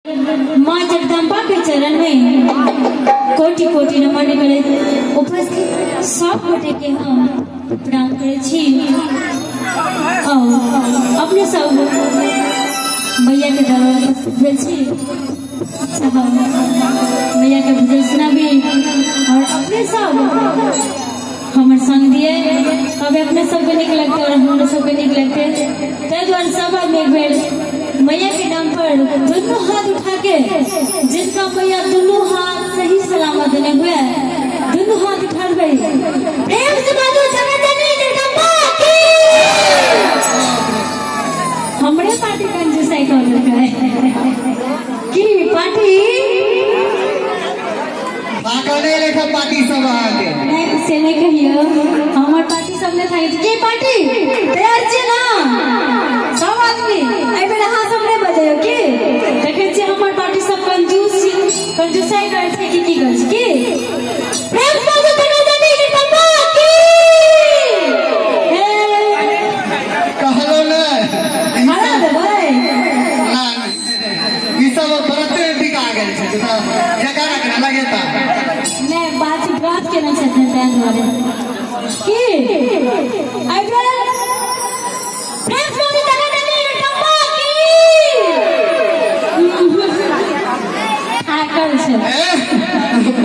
माँ जगदम्बा के चरण में कोटि कोटि नमन करैत उपस्थित सब गोटे के हम प्रणाम करै छी और अपने सब मैया के दरबार उपस्थित भेल छी। सब मैया के भजन सुनाबी और अपने सब हमर संग दिए, तबे अपने सबके नीक लगते और हमरो सबके नीक लगते। ताहि दुआरे सब आदमी एक बेर मैया के नाम पर दोनों हाथ उठा के, जिनका मैया दोनों हाथ सही सलामत देने हुए, दोनों हाथ उठा देबै। प्रेम से बाजू जगत जननी जगदम्बा की। हमरे पार्टी कंजूसाई कर देलकै की पार्टी बाकने लेखा पार्टी सब अहाँके। नहीं, से नहीं कहियो, हमर पार्टी सब नहीं थाके। की पार्टी तैयार छियै ना सब आदमी? एहि बेर अहाँ सब नहि बजैयौ की? देखै छियै हमर पार्टी सब कंजूस छी, कंजूसाई करै छै कि की करै छै की? प्रेम से बाजू जगत जननी जगदम्बा की। हे कहलो ने। हरा देबै। ना, ई सब व्रते बिका गेल छै, जकरा रखना लगेता। नहि, बात व्रत केने छथिन ताहि दुआरे की। एहि बेर प्रेम से बाजू जगत जननी जगदम्बा की। थाकल छै। ए,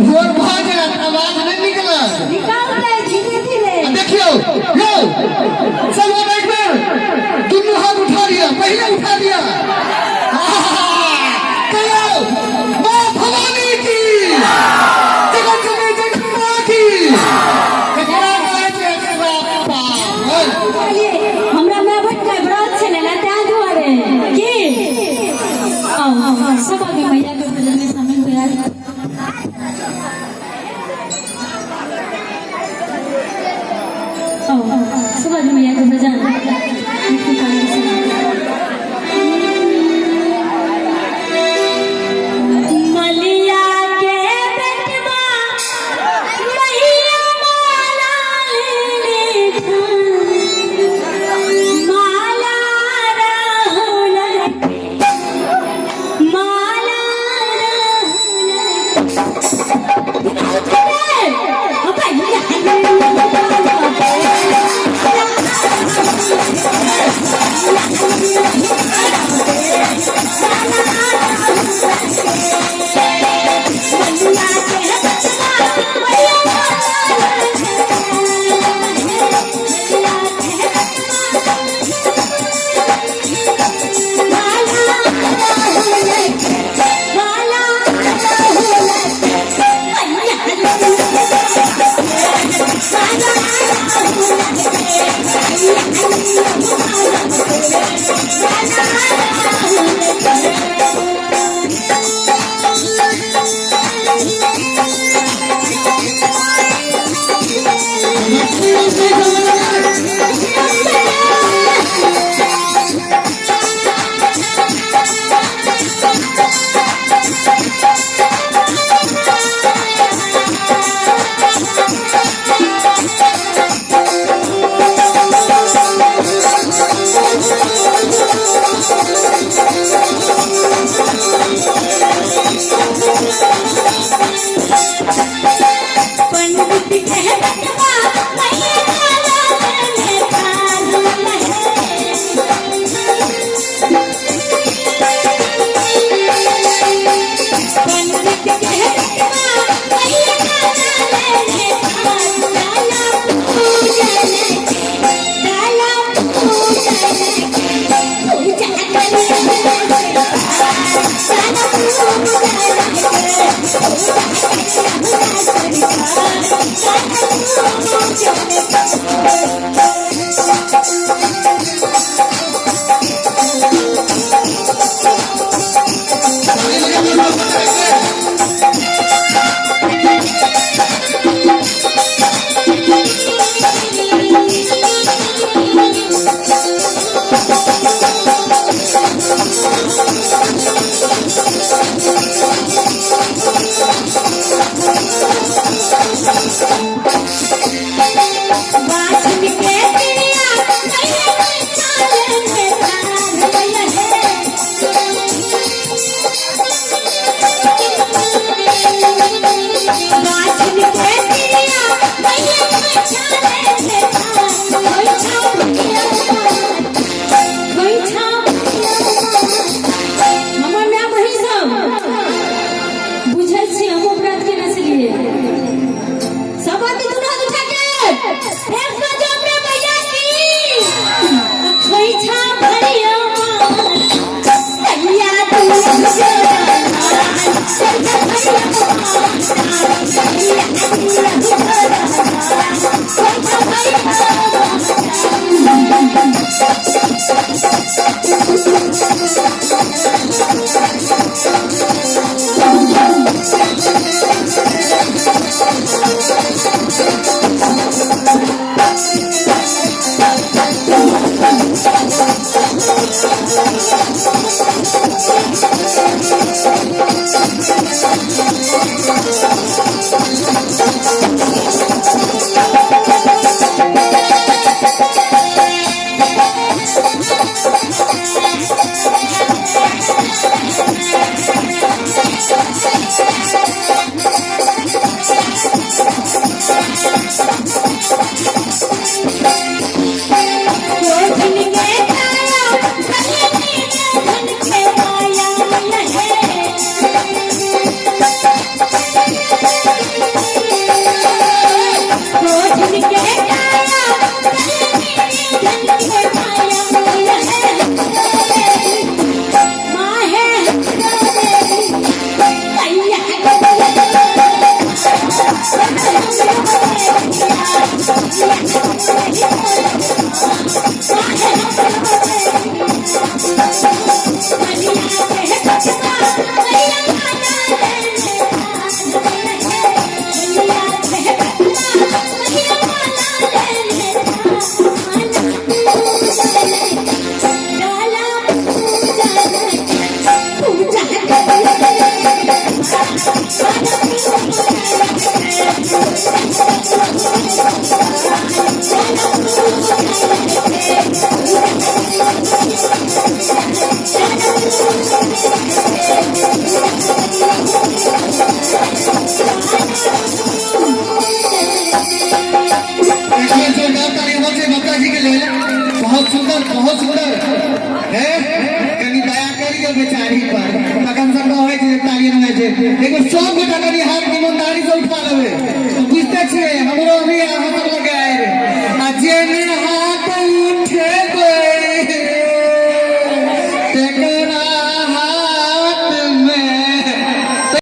भोर भऽ जायत, आवाज नहि निकलत। निकालतै धीरे धीरे। देखियौ यौ सब गोटा, एक बेर दुनू हाथ उठा लिअ, पहिले उठा लिअ। कहियौ माँ भवानी की, जगत जननी जगदम्बा की। एकरा कहै छै एकरा पावन। हमरा माय बहिनके व्रत छलै ने, ताहि दुआरे की। आउ सब आदमी मैया के भजन में शामिल हुए। आओ सब आदमी मैया के भजन। मलिया के बेटवा मैया माला लेले माला राहुल माला पंडित के बेटवा मैया माला लेले पंडित के बेटवा मैया माला लेले डाला पूजन डाला पूजन पूजा करे डाला पूजन। बाछन के पिया मैया चाले में तार मैया है। सुंदर, बहुत सुंदर। हे, कनि दया करियौ बेचारी पर। तखन सब कहै छै जे ताली नहि छै। एगो सब गोटा कनि हाथ ईमानदारी से उठा लेबै। बुझते छियै हमरो अभी।